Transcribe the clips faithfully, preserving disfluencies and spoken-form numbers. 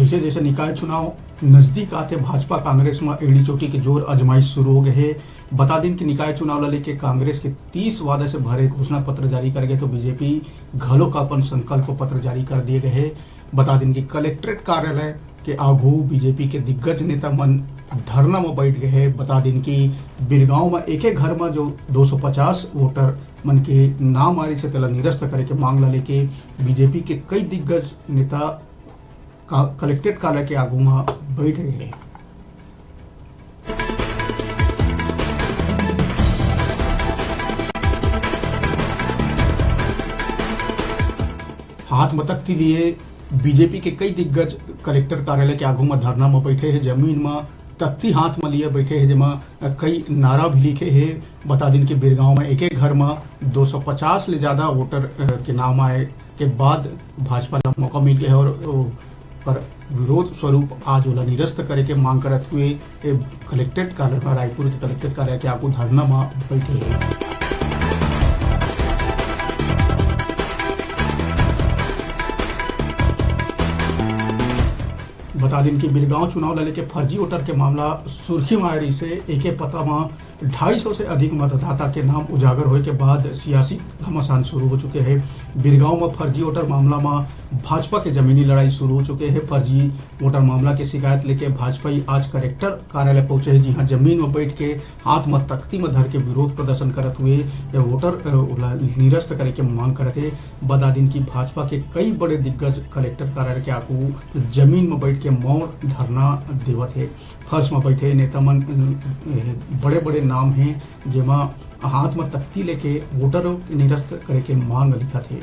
जैसे जैसे निकाय चुनाव नजदीक आथे, भाजपा कांग्रेस म एड़ी चोटी के जोर अजमाइश शुरू हो गए हे। बता दिन कि निकाय चुनाव ला लेके कांग्रेस के तीस वादा से भरे घोषणा पत्र जारी कर गए, तो बीजेपी घलो का अपन संकल्प पत्र जारी कर दिए गए हे। बता दिन कि कलेक्ट्रेट कार्यालय के आघू बीजेपी के दिग्गज नेता मन धरना म बैठ गए हे। बता दिन कि बिरगांव म एक एक घर म जो दो सौ पचास वोटर मन के नाम आ रही से तेला निरस्त करे के मांग ला लेके बीजेपी के कई दिग्गज नेता का-, कलेक्ट्रेट कार्यालय के आगू म बैठ गए हे। हाथ म तख्ती लिए बीजेपी के कई दिग्गज कलेक्टर कार्यालय के आगू म धरना म बैठे हे, जमीन म तख्ती हाथ म लिए बैठे हे, जेमा कई नारा भी लिखे हे। बता दिन कि बिरगांव म एक एक घर म दो सौ पचास ले ज्यादा वोटर, अ, के नाम आए के बाद भाजपा ला मौका मिल गया है और, ओ, पर विरोध स्वरूप आज ओला निरस्त करे के मांग करत हुए ए कलेक्ट्रेट कार्यालय, रायपुर के कलेक्ट्रेट कार्यालय के आगू धरना म बैठे हे। बता दिन कि बिरगांव चुनाव ला लेके फर्जी वोटर के मामला सुर्खी म आए रहिसे। एके पता म ढाई सौ से अधिक मतदाता के नाम उजागर होए के बाद सियासी घमासान शुरू हो चुके हे। बिरगांव म फर्जी वोटर मामला म भाजपा के जमीनी लड़ाई शुरू हो चुके हे। फर्जी वोटर मामला के शिकायत लेके भाजपा ही आज कलेक्टर कार्यालय पहुंचे हे, जिहां जमीन म बैठ के हाथ म तख्ती म धर के विरोध प्रदर्शन करत हुए ये वोटर, अ, ओला निरस्त करे के मांग करत हे। बता दिन कि भाजपा के कई बड़े दिग्गज कलेक्टर कार्यालय के आगू जमीन म बैठ के मौन धरना देवत हे। फर्श म बैठे नेता मन, अ, बड़े-बड़े नाम हे, जेमा हाथ म तख्ती लेके वोटरों के निरस्त करे के मांग लिखत हे।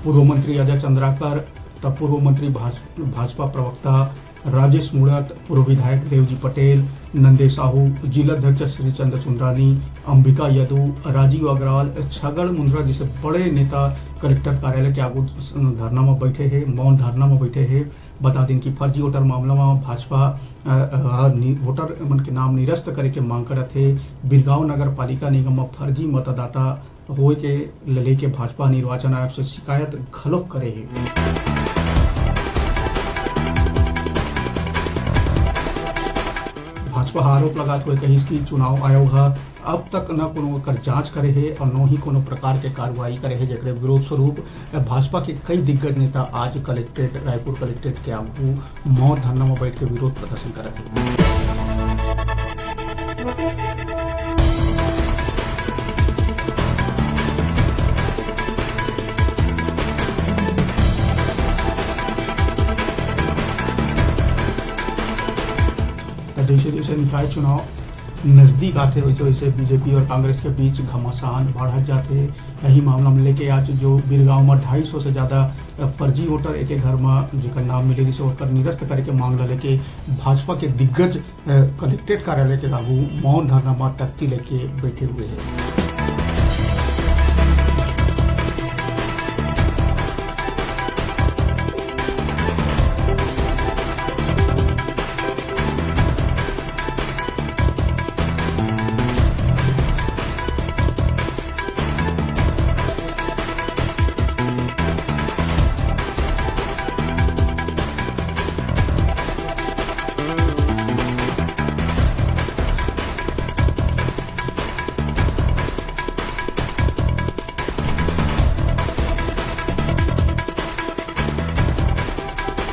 पूर्व मंत्री अजय चंद्राकर, तब पूर्व मंत्री भाज-, भाजपा प्रवक्ता राजेश मूणत, पूर्व विधायक देवजी पटेल, नंदे साहू, जिला अध्यक्ष श्री चंद्र सुंदरानी, अंबिका यदु, राजीव अग्रवाल, छगन मुंदरा जैसे बड़े नेता कलेक्टर कार्यालय के आगू धरना म बैठे हे, मौन धरना म बैठे हे। बता दिन कि फर्जी वोटर मामला म भाजपा, अ, अ, नि-, वोटर मन के नाम निरस्त करे के मांग करत हे। बिरगांव नगर पालिका निगम म फर्जी मतदाता होए के लेके भाजपा निर्वाचन आयोग से शिकायत घलोक करे हे। भाजपा ह आरोप लगात हुए कहिस कि चुनाव आयोग ह अब तक न कोनो एकर जांच करे हे और न ही कोनो प्रकार के कार्रवाई करे हे, जेकरे विरोध स्वरूप भाजपा के कई दिग्गज नेता आज कलेक्ट्रेट, रायपुर कलेक्ट्रेट के आगू मौन धरना म बैठ के विरोध प्रदर्शन करत हे। त जैसे जैसे निकाय चुनाव नजदीक आथे, वैसे वैसे बीजेपी और कांग्रेस के बीच घमासान बढ़त जाथे। यही मामला में लेके आज जो बिरगांव में ढाई सौ से ज्यादा फर्जी वोटर एक एक घर में जेकर नाम मिले रहिसे, ओकर निरस्त करे के मांग ला लेके भाजपा के दिग्गज, अ, कलेक्ट्रेट कार्यालय के आगू मौन धरना म तख्ती लेके बैठे हुए हैं।